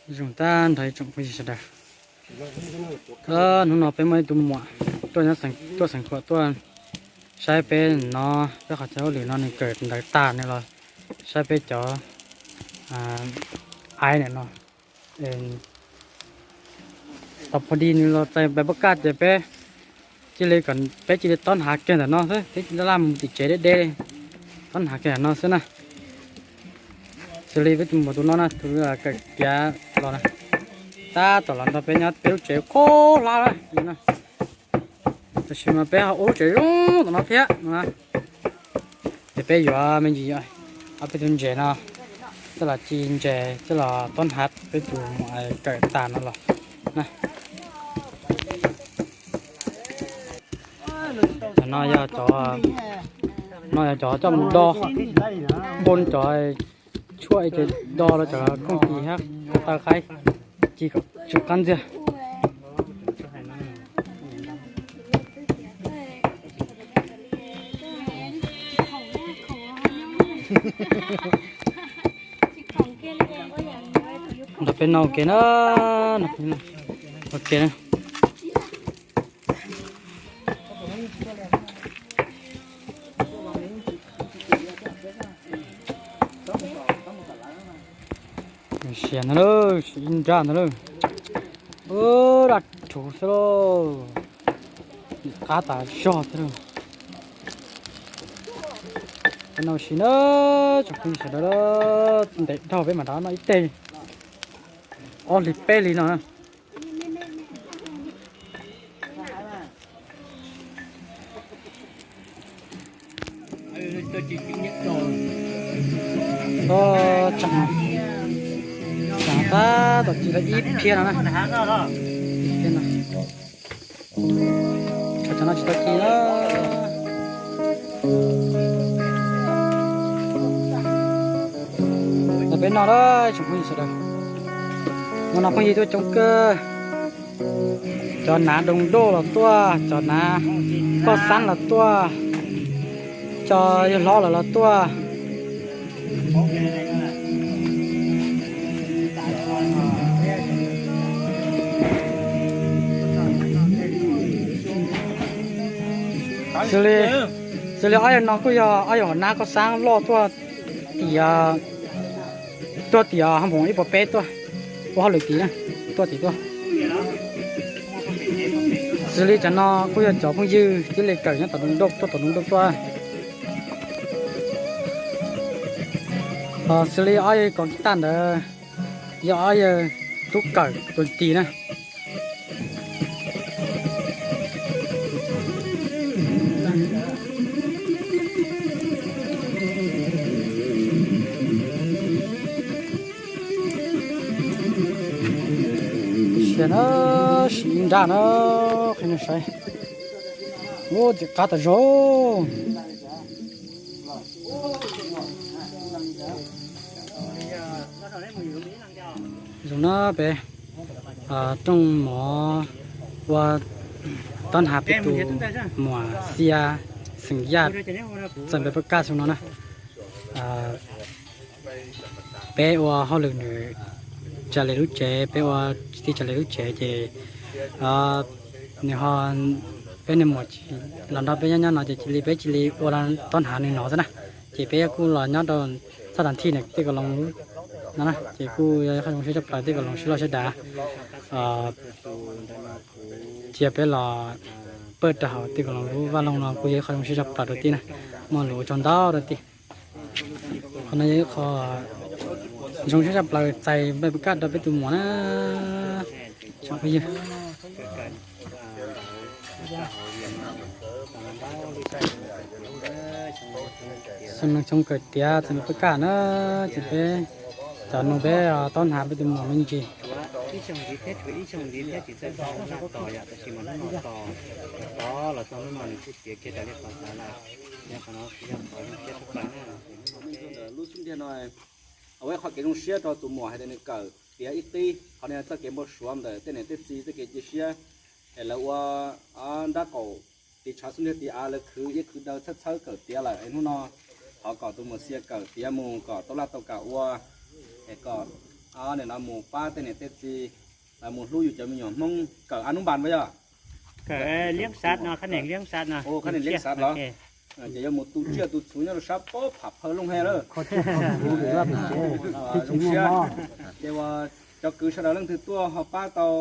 Zoo tag nrho ib tsoom phooj ywg sawv daws. Hnub no peb muaj ib tug muam tuaj nyob, tuaj xeev khuam tuaj saib peb no, peb qhov chaw hauj lwm no nws kawm ntawv tag nws los saib peb cov aib ntawm no. Tau pov di nws los txais npav pab kaj ces peb cia li kom peb cia li tob hnav kiag ntawm no xwb, peb cia li laj mus tim tsev deb deb li, tob hnav kiag ntawm no xwb na. Xws li peb tus muam tus no na, tus kawm tiav los na, tab tom los nrog peb nyob peb lub tsev qub hlab na. Tam sim no peb ho ua lub tsev zoo tom no thiab no na. Ces peb yuav me ntsis ob peb tug ntses no coj los ci ntses coj los tob hnav peb tus muam kawm tag no los na. Cov no yog cov, no yog cov coj mus do, pon cov tshuaj es do rau cov khoom tis thiab ko taw qaib ci kom tsw qab ntxiag. Nrog peb noj ua ke na, nrog peb noj ua ke na. Siav ntag lauj, siav ib nrab ntag lauj. Ub, daj rhuv xwb lauj. Qab tas zog thiab lauj. Peb noj ua si na, tsoom phooj ywg sawv daws, ntev dhau peb mam rov noj ib teg ob hlis peb hlis no na. Tseem, tseem tab tom ci tau ib phiab no na. Ib phiab no. Tseem no tsis tau ci na. Los peb noj na tsoom phooj ywg sawv daws. Hnub no phooj ywg tuaj coob kawg. Cov hnav doos doj los tuaj, cov hnav koj xab los tuaj, cov yawg hlob lawm los tuaj. Xws li, xws li ob yawg no kuj yog ob yawg hnav koj xab loj tuaj tim, tuaj tim hoo moos ib puas peb tuaj ua hauj lwm tid na, tuaj tim tuaj. Xws li cov no kuj yog cov phooj ywg thiaj li kawm nyob tom Doos Doj tuaj, tom Doos Doj tuaj. Xws li ob yawg kov kis taj ntawd yog ob yawg tub kawm tus tis na. Siav na, siav ib nrab na, qhia nej saib. Ub, ntxim qab tas zog. Zoo na peb rooj mov ua tob hnav peb tus muam Xia xeem Yaj txais npav pab kaj xyoo no na. Peb ua hauj lwm nws tsa le lub tsev, peb ua tij tsa le lub tsev ces nws ho, peb niag muam los nrog peb nyob nyob no ces cia li peb cia li ua tob hnav nws no xwb na. Ces peb kuj los nyob rau txoj tam thij nws tej kom loo lub no na, ces kuj yog qhov zoo siab tshaj plaws tej kom loo siab loj siab dav. Cia peb los pawj rau hauv tej kom loo lub vaj loog no kuj yog qhov zoo siab tshaj plaws rau tij na, muaj lus ua tsaug ntau rau tij. Qhov no yog ib qho zoo siab tshaj plaws txais npav pab kaj rau peb tus muam na. Tsoom phooj ywg, xyoo no xyoo kawm tiav txais npav pab kaj na, ces peb cov nus peb tob hnav peb tus muam me ntsis. Lub xub ntiag no, ua ib qho kev zoo siab rau tus muam hais tias nws kawm tiav ib qib, qhov no yog txoj kev npau suav ntawm tej niam tej txiv txoj kev cia siab es lawv ua nrab qaum tiv tshav xub ntiag tiv av, lawv khwv iab khwv daw txhawb txhawb kawm tiav lawm es hnub no thov kom tus muam Xia kawm tiav mus kom tau laj tau kam ua, es kom Nim no mus pab tej niam tej txiv, mus hlub yus cov me nyuam Hmoob kawm a nub npas puas yog? Kawm liab xav no, khab neeg liab xav no. Khab neeg liab xav los? Ces yuav mus tu tsiaj tu txhuv nyob rau sab pob pham phaw looj he lawm. Zoo siab. Ces uas cov kwv sawv daws leej twg tuaj ho pab tau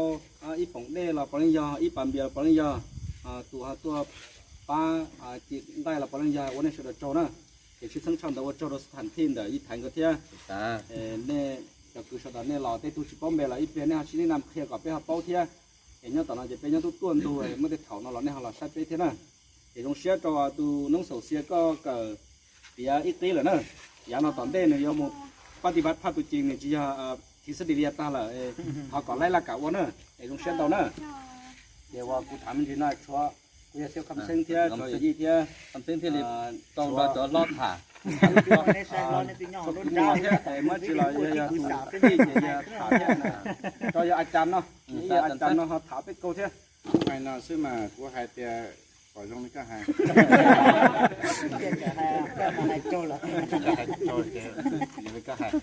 ib poom dej los puav leej yog, ib pas npias los puav leej yog, tus ho tuaj pab ci nqaij los puav leej yog, ua nej sawv daws tsaug na. Ces tshwj xeeb tshaj ntawd ua tsaug rau xab thas thij ntawm Yij Thaiv nkawd thiab. Nej cov kwv sawv daws nej los tej tug tsis paub npe los ib pliag nej ho sib neb nam qhia kom peb ho paub thiab. Es nyob tom no ces peb nyob tub tuaj ntug, muaj tej thaum no los nej ho los saib peb thiab na. Ces zoo siab rau tus Noob Xaum Xia koj kawm tiav ib qib lawm na. Yav no tom ntej nws yuav mus pab ti pab phaj tus ces nws tsis yog thib xab dis li tag lawm, thov kom laib laj kam ua na. Es zoo siab ntau na. Ces uas kuv tham me ntsis no tshuav kuv yog Xyooj Kham Xeeb thiab tshuav Yawm Yij thiab Kham Xeeb thiaj li tau nrog cov hlob tham. Muab tsis los yog yog tus Yij ces yog tham thiab. Rau yog a cas no, yog a cas no ho tham peb kaug thiab. Kuv hais no xwb mas kuv hais tias kom zoo li koj hais. Koj hais li koj hais.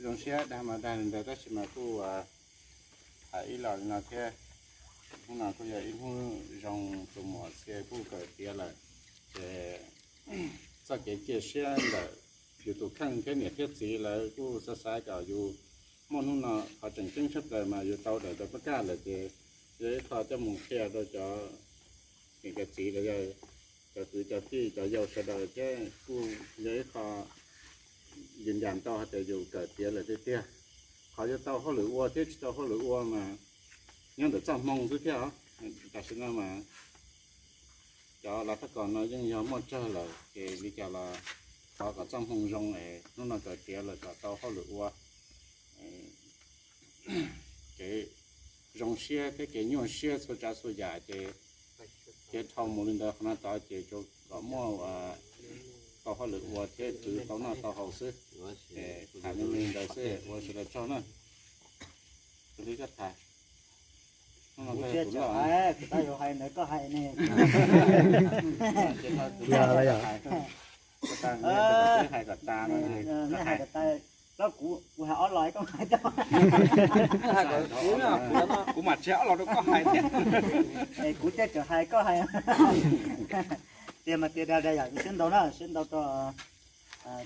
Zoo siab dag mas dag li ntawd tab sis mas kuj hais ib los li no thiab. Hnub no kuj yog ib hnub zoo, tus muam Xia kuj kawm tiav lawm. Ces txoj kev cia siab ntawm yus tus kheej thiab niam thiab txiv lawv kuj xav xav kom yus muaj hnub no. Qhov tseem ceeb tshaj plaws mas yus tau daim ntawv pab kaj lawm ces yog ib qho coj mus qhia rau cov niam cov txiv los yog cov kwv cov tij cov yau sawv daws thiab kuj yog ib qho yws yas ntau hais tias yus kawm tiav lawm tiag tiag. Qhov yuav tau hauj lwm ua thiab tsis tau hauj lwm ua mas nyob ntawm txoj hmoo xwb thiab os. Tam sim no mas cov lav thaj kos no yeej yog muaj tsawg lawm ces li cas los thov kom txoj hmoo zoo es hnub no kawm tiav lawm kom tau hauj lwm ua. Kev zoo siab thiab kev nyuaj siab txhua tsav txhua yam ces kev dhau mus li ntawd qhov no tod ces kom muaj tau hauj lwm ua thiab kwv tau noj tau haus xwb. Tham li ntawd xwb, ua sawv daws tsaug na. Li koj tham, kuv tsis hais, kuv tab yuav hais ntawd koj hais ne. Hais kom tas, kuv hais ob los koj hais, kuv mam tsis hais ob los rau koj hais thiab. Kuv thiaj tseem hais koj hais. Tias mas tias dag dag yam siab ntau na, siab ntau rau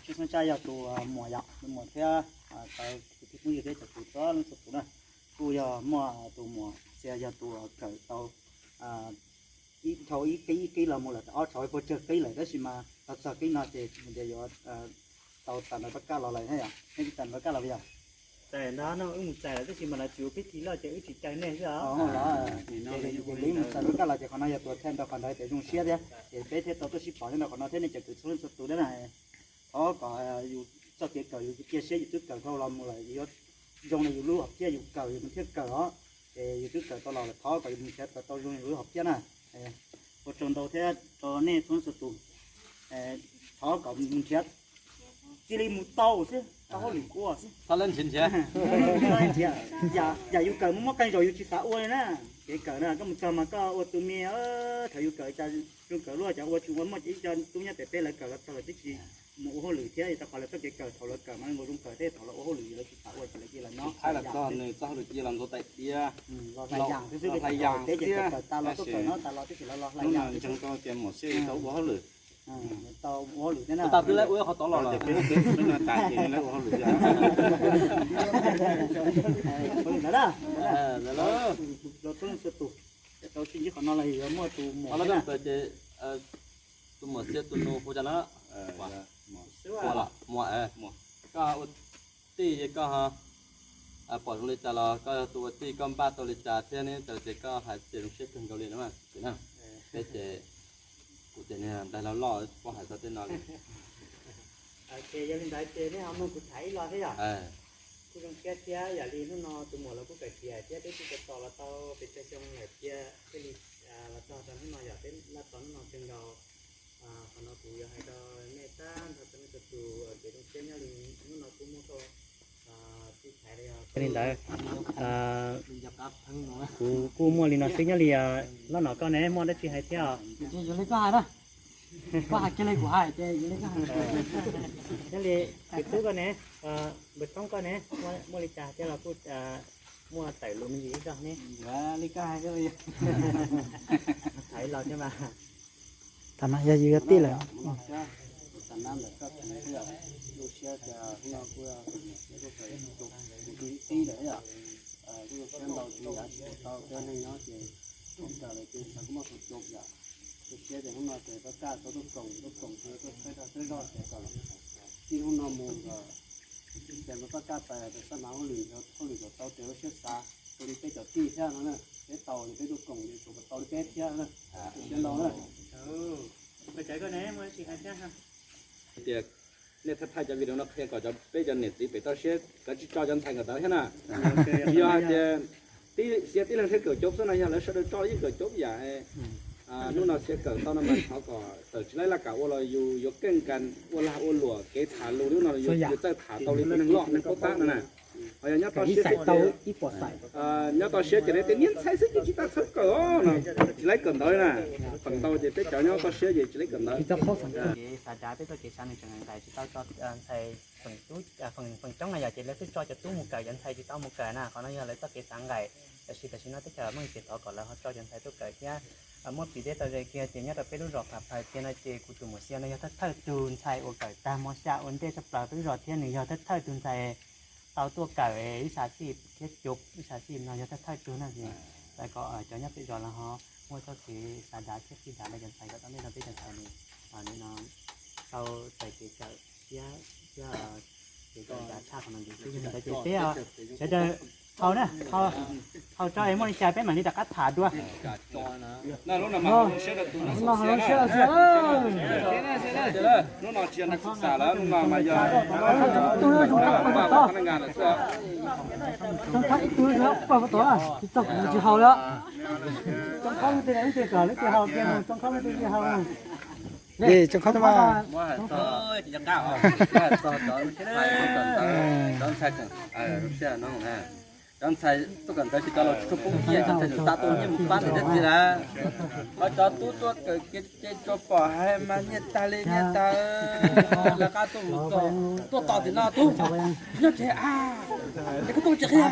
tshwj xeeb tshaj yog tus muam yom, tus muam thiab cov kwv tij phooj ywg thiab cov kwv txhua leej txhua tus na. Kuj yog muaj tus muam Xia yog tus kawm tau ib dhau ib qib ib qib los mus lawm ob txhiab puas tsawg qib lawm tab sis mas los txog qib no ces tias yuav tau txais ntawv pab kaj los lawm thiab yom. Nej txais ntawv pab kaj los puas yog? Txais ntawv no wb mus txais lawm tab sis mas lawv tsis ua pib thi loj ces wb tsis caw nej xwb os. Ces li mus txais pab kaj los ces qhov no yog tus thaij ntau qhov ntawd ces zoo siab thiab ces peb thiaj tau tuaj sib pom nyob rau qhov no thiab nej cov kwv txhua leej txhua tus thiab na. Thov kom yus txoj kev kawm yus cia siab yus twb kawm dhau los mus lawm yus yuav zoo li yus lub hom phiaj yus kawm yus thiaj kawm os. Ces yus twb kawm tau los lawm thov kom yus mus nrhiav kom tau zoo li yus lub hom phiaj na. Ua tsaug ntau thiab rau nej txhua leej txhua tus. Thov kom mus nrhiav cia li mus tau xwb, tau hauj lwm ua xwb. Yam yus kawm muaj muaj qee zaus yus tsis xav ua li na. Kev kawm na koj mus txog mas koj ua tus me, thaum yus kawm cas zoo kawm luaj, cas ua tsis ua, muaj ib co tub nyob pem peb lawv kawm los txog lawv twb tsis mus ua hauj lwm thiab, rau qhov lawv txoj kev kawm thaum lawv kawm mas nws zoo kawm thiab, thaum lawv ua hauj lwm lawv tsis xav ua ces lawv cia lawv nyob. Thaum lawv txog nws txoj hauj lwm cia los ntxuav tais diav, los hlais yam xwb, hlais yam xwb, kawm tas los tuaj kawm no tas los twb tsis los hlais yam. Ntseeg rau tias muam Xia tau ua hauj lwm, tau ua hauj lwm thiab na. Tab twb lawv ua qhov tod los lawm, tab ces lawv ua hauj lwm. Ua li ntawd na, los txhua leej txhua tus, tau sib ntsib qhov no los yuav muaj tus muam, ces tus muam Xia tus nus hu cas na? Muam, koj ua tij ces koj pom zoo li cas los koj yog tus ua tij koj npaj tau li cas thiab ne, ces koj hais tias zoo siab kawg nkaus li na. Peb ces kuv ces niag nplaig loj loj pom hais txog tej no li. Ces yog li ntawd ces nej ho mloog kuv tham ib los thiab yom. Kuj zoo siab thiab yam li hnub no tus muam los kuj kawm tiav thiab peb kuj tau tos los tau pes tsawg xyoo lawm cia thiaj li los txog rau hnub no yom, peb laj tos hnub no kawg nkaus. Qhov no kuv yuav hais rau nej tag nrho txhua leej txhua tus kev zoo siab nyob li hnub no kuj muaj rau tij Thaiv li ntawd. Kuv kuj muaj li no xwb nyob li, loj no koj ne muaj dab tsi hais thiab? Li koj hais na. Koj hais kiag li kuv hais ces li koj hais. Thiaj li kwv tub koj ne, npawg Thoob koj ne, muaj li cas thiab los kuj muaj tawm lus me ntsis ib zaug ne. Li koj hais, tham los thiab mas. Tam no yog yus yuav tij lawm. Tus siab tias hnub no ces pab kaj tau tuaj koom, tuaj koom ces tuaj txhawb rau txhawb zog ces kom txij hnub no mus ces pab kaj pais rau sab mav hauj lwm, hauj lwm kom tau raws lub siab xav, ua li peb cov tij thiab no na, peb tau ces peb tuaj koom ces kom tau li peb thiab na. Siab ntau na. Tias nej thawj thawj cov video no qhia kom cov peb cov niam txiv pem toj siab kav tsij tso cov ntxhais nkawd tawv thiab na. Tsis yog hais tias tib xiav tib leeg thiab kawm coob xwb no, yog lawv sawv daws tso yeej kawm coob yam. Hnub no xiav kawm tau no mas thov kom tawm tsis laib laj kam ua los yus yuav keej kas ua lag ua luam kev tham lus li no yus txawj tham tau li tus neeg loj neeg paub tab no na. Ho yog nyob toj siab, nyob toj siab ces neb tias niag ntxhais xwb ces tsis tas txhawb kawm os no, tsis laib kawm ntawv na. Feem ntau ces peb cov nyob toj siab ces tsis laib kawm ntawv. Kev xav dav peb txoj kev xav nws tseem nqaim tsis tau txog ntxhais feem coob na yom, ces lawv twb tso cov tub mus kawm, cov ntxhais tsis tau mus kawm na. Qhov no yog lawv txoj kev xav nqaim, tab sis tam sim no teb chaws Hmoob ces thov kom lawv ho tso cov ntxhais tuaj kawm thiab. Muab piv teb tau ze kiag tias nyob rau peb lub zos Phav Phais kiag no ces kuv tus muam Xia no yog thawj thawj tug ntxhais uas kawm tag mos xya ua ntej tshaj plaws peb lub zos thiab nws yog thawj thawj tug ntxhais tau tuaj kawm ib xya xij thiab cuv ib xya xij no yog thawj thawj tug na. Ces kom cov nyob peb zos los ho muaj txoj kev xav dav thiab txij dav rau cov ntxhais kom tau nej no peb cov ntxhais nws no tau txais kev kawm thiab thiab kev kawm dav tshaj qhov no ntxiv xwb. Yog li ntawd ces peb sawv daws haus na, haus tso es muaj li cas peb mam li rov qab tham dua. Hnub no tsis yog neeg xwm xam lawm, hnub no mas yog ib tug paj tod, tsis txog kuv tsis haus li. Tsoo Khab leej twg ib tug kom leej twg haus kiag, Tsoo Khab leej twg tsis haus. Tsoo Khab tau mas. Cov ntxhais tuaj kawm ntawv ces cov laus tsis tshua poob kiag, cov ntxhais txawm xa tuaj nyiaj mus pab niam thiab txiv lawm. Ho cov tub tuaj kawm ces tsuas pom hais mas nyiaj tag li nyiaj tag, lawv qab tuaj mus txog tuaj tos tim no tub nyob tsev a, es koj tuaj tsis qhia.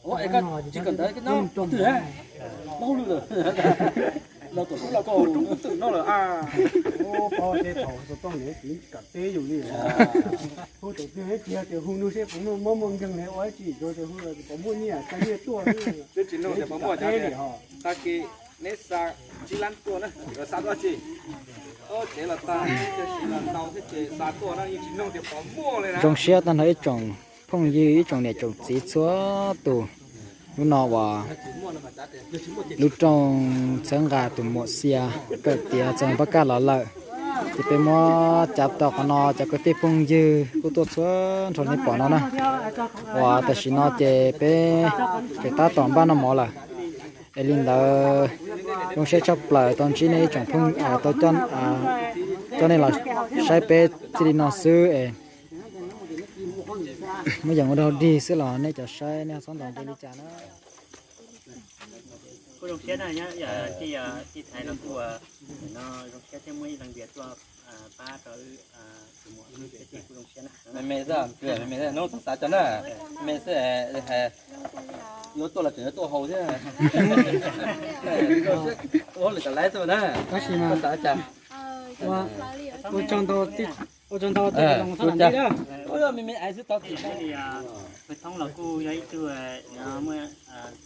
Ua es koj tsis kawm ntawv koj nyob twg a? Los hauj lwm lawm. Los tom tub los koj hu roob kub twm no lawm a. Pab tej thaum tau toj niam txiv kam teb yus li. Hu thaum twg tsis yog tias hu nug seb puas muaj mob muaj nkeeg li ua dab tsi, tsuas tias hu los puas muaj nyiaj tsa nyiaj tuaj. Twb tsis nug tias puas muaj cov teb li ho. Tag kis neb xa tsib lab tuaj na, xa tuaj tsi? Tsev los tag, tab sis los ntau thiab ces xa tuaj no yeej tsis nug tias puas muaj li na. Zoo siab tag nrho ib tsoom phooj ywg ib tsoom niam tsoom txiv txhua tus. Hnub no uas lub rooj txhawb nqa tus muam Xia kawm tiav txog pab kaj los lawm, ces peb muab cav tau qhov no cov kwv tij phooj ywg kuj tuaj txhua nrho nej pom no na. Uas tam sim no ces peb pem tab tom npaj noj mov lawm. Es li ntawd zoo siab tshaj plaws tau ntsib nej ib tsoom phooj, tau coj nej los saib peb txij li no xwb es muab yeem ua dog dig xwb los nej cov saib nej ho txhob ntaus nqi li cas na. Kuj zoo siab na, yog tij, tij Thaiv los kuj no zoo siab thiab muaj ib leeg npias tuaj pab rau wb tus muam, kuj zoo siab na. Me me xwb, me me xwb, hnub txog xav cov na, me xwb, yuav tuaj los tseem yuav tuaj haus thiab. Ua lwm tom laiv xwb na. Tab sis mas xav cas ua tsaug ntau, ua tsaug ntau tias los xab lam ntej na. Me me ais xwb tau txim. Thoob los kuj yog ib tug muaj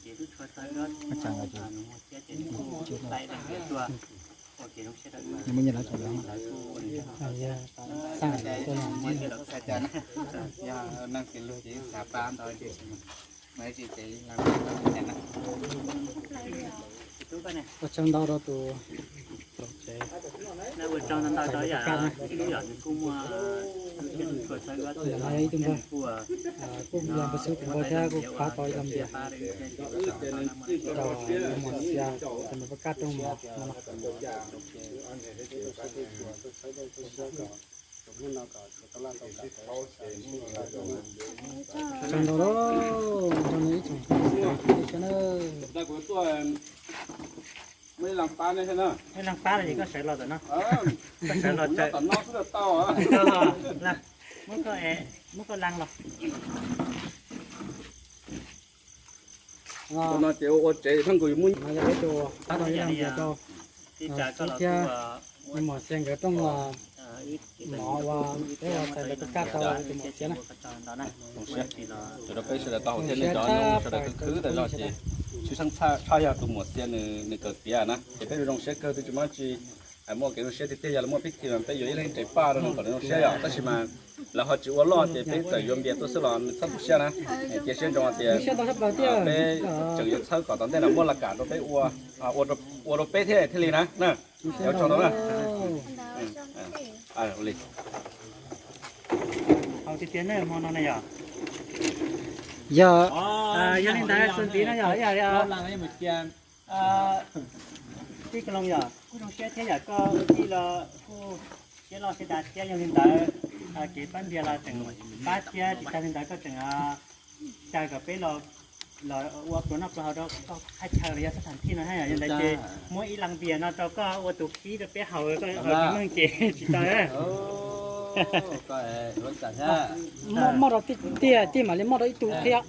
kev hlub tshua txawj, nws muaj siab ces nws kuj tau leej npias tuaj ua kev zoo siab rau wb. Ua tsaug ntau rau tus tsev. Ua tsaug ntau rau yam ib lub yam nws kuj muaj lub siab tshua txawj, ib tug npawg kuj yog npawg xub tus npawg thiab kuj pab tau ib tug npias rau muam Xia, txog nws pab kaj rooj mov no. Tsaug ntau, tsaug ntau ib tsoom phooj ywg na. Leej pab los es koj sawv los ntawm no, koj sawv los tawm, muab koj, muab koj leej los. No ces ua tsev thaj nkaus yus muab. Ib tsa koj los thiab, muam Xia nkawd rooj mov uas peb ua txhais lawv koj kaj rau tus muam Xia na. Zoo siab rau peb sawv daws tau hauv thiab nej cov sawv daws khwv khwv tau zog ces tshwj xeeb tshaj yog tus muam Xia nws kawm piav na ces peb zoo siab kawg twb tsis muaj tsi muaj kev zoo siab tiag tiag. Yog lawv muaj pib thi mas peb yuav ib leeg tsev paj rau nws kom nws zoo siab yom, tab sis mas lawv ho tsis ua loj ces peb txawm yuav npias tuaj xwb los nws txhob tu siab na. Cia siab ntsoov tias peb tseem yuav txhawb kom tom ntej no muaj laj kam rau peb ua, ua rau peb thiaj thiaj li na. Ua tsaug ntau na. Hauv tiag tiag na hmo no na yog, yog, yog li ntawd txuas ntxiv no yog ib yam li tij Ka Loos yog kuj zoo siab thiab yog koj ua tij los kuj siab loj siab dav thiab. Yog li ntawd kev pab npias los tseem pab thiab tsis tag li ntawd koj tseem caw kom peb los ua pluas noj pluas haus rau koj thaj chaw los yog sab thaj thij no thiab. Yog li ntawd ces muab ib leej npias no rau koj ua tus khib rau peb haus, koj haus tsis meej ces tsis tau. Muaj rau tiag tiag mam li muaj rau ib tug thiab.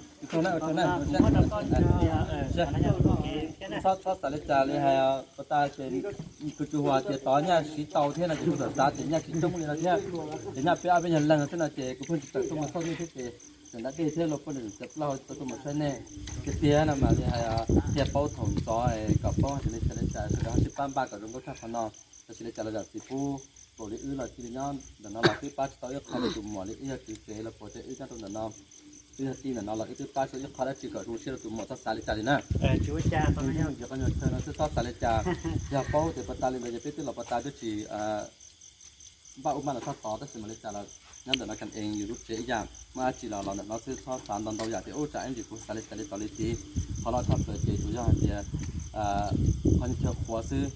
Txhob xav li cas li hais, puas tas ces kuv tsuas hais tias tod nyaj siv tau thiab no ces kuv txawm xav tias nyaj tsis coob li no thiab. Ces nyaj peb ob peb nyuag leeg xwb no ces kuv pheej tsis tawm tuaj mus txog thiab ces tseem da dej thiab los poj niam txiav plaub hau tsis tau tuaj mus saib nej. Tiag tiag no mas li hais tias paub thaum ntxov kom paub hais tias li cas li cas sawv daws ho sib pab npaj kom zoo nkauj tshaj qhov no. Tab sis li cas los yam txiv pub npaum li wb los cia li nyob ntawm no los twb pab tsis tau ib qho rau tus muam li, wb yog tsev los puas tias wb nyob rau ntawm no, wb yog tij ntawm no los wb twb pab tsis tau ib qho dab tsi kom zoo siab rau tus muam, txhob xav li cas li na. Tsis ua cas, qhov no yog tus qhov nyuag chaw no xwb, txhob xav li cas. Yog paub tias puas tas li ntawd ces peb twb los puas tas twb tsis npaj ub npaj no txhob tod, tab sis mas li cas los nyob ntawm no kan ees yus lub tsev ib yam, muaj dab tsi los los ntawm no xwb, txhob xav ntau ntau yam tias ub tsam ib ntsis kuv xav li cas li tod li tid. Qhov loj tshaj plaws ces tsuas yog hais tias qhov nyuag chaw qhuav xwb,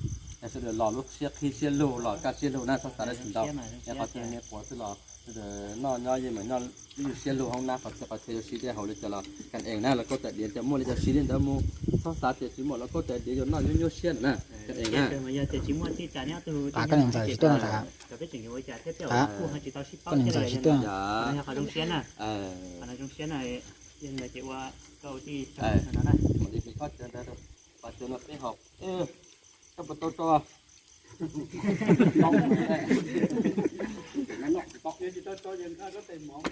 es sawv daws los lub siab qhib siab lug los kaj siab lug na, txhob xav dab tsi ntau. Es qhov chaw me qhuav xwb los sawv daws noj nyob yeej meem noj ib lub siab lug hoob nab qhov txhia qhov chaw yuav siv dej haus li cas los kan ees na, los koj tais diav cas muaj li cas siv li ntawd mus, txhob xav tias tsis muaj los koj tais diav yuav noj nyuaj nyuaj siab na, kan ees na. Koj niam ntxawm tsis tuaj no tas, koj niam ntxawm tsis tuaj no. Li peb haus, koj puas tau tso? Tsis tau tso ces nqa koj tes mov.